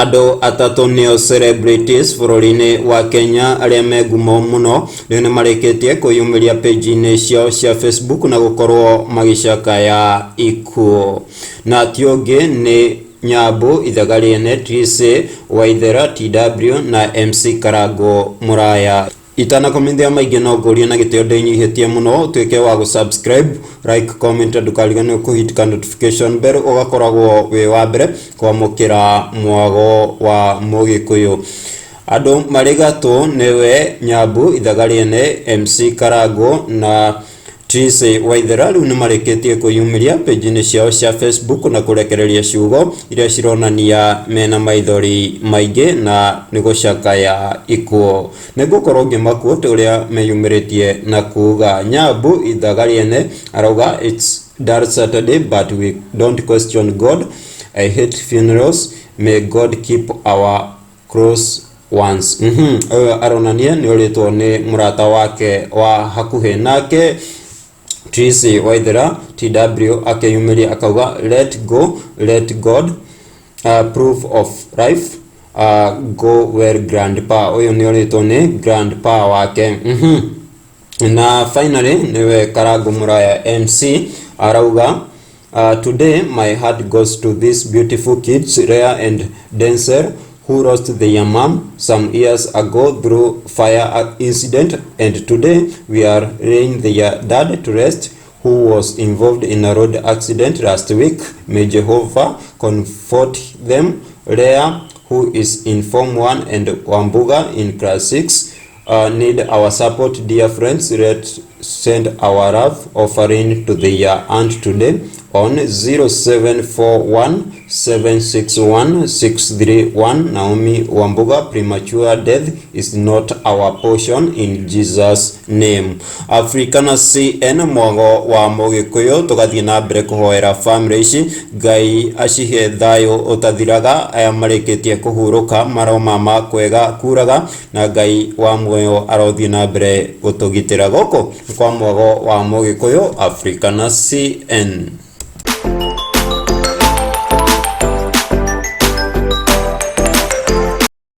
Andũ atatũ nĩo celebrities bũrũri-inĩ wa Kenya arĩa me ngumo mũno rĩu nĩ marĩkĩtie kwĩyumĩria page-inĩ ciao cia Facebook na gũkorwo magĩcakaya ikuũ. Na ti ũngĩ nĩ Nyambu Ithaga Rĩene, Tracy Waithera, TW na MC Karangũ Mũraya. Itanakomithia maingĩ no ngũrie na gĩtĩo ndĩnyihĩtie mũno ũtuĩke wa gũ subscribe, like, comment na ndũkariganĩrwo kũ hit ka notification bell ũgakoragwo wĩ wa mbere kwamũkĩra mwago wa mũgĩkũyũ. Andũ marĩ gatũ nĩwe Nyambu Ithaga Rĩene, MC Karangũ na Tracy Waithera rĩu nĩ marĩkĩtie kwĩyumĩria page-inĩ ciao cia Facebook na kũrekereria ciugo iria cironania mena maithori maingĩ na nĩ gũcakaya ikuũ. Nĩ ngũkorwo ngĩmaquote ũrĩa meyumĩrĩtie na kuga. Nyambu Ithaga Rĩene arauga it's dull Saturday but we don't question God. I hate funerals. May God keep our close ones. Ũyũ aronania nĩ ũrĩtwo nĩ mũrata wake wa hakuhĩ. Nake Tracy Waithera TW akĩyumĩria akauga let go, let God, proof of life, go well grandpa. Ũyũ nĩ ũrĩtwo nĩ grandpa wake. Na finally nĩwe Karangũ Mũraya MC arauga today my heart goes to these beautiful kids, Rhea and Denzel, who lost their mom some years ago through fire incident, and today we are laying their dad to rest, who was involved in a road accident last week. May Jehovah comfort them. Rhea, who is in Form 1, and Wambuga in class 6, need our support. Dear friends, let's send our love offering to their aunt today on 0741 761 631. Naomi Wambuga. Premature death is not our portion in Jesus name. Africana CN mwago wa Mũgĩkũyũ tũgathiĩ na mbere kũhoera family ici Ngai acihe thayũ ũtathiraga aya marĩkĩtie kũhurũka maromama kwega kuraga na Ngai wa muoyo arothiĩ na mbere gũtũgitĩra gũkũ nĩ kwa mwago wa Mũgĩkũyũ Africana CN.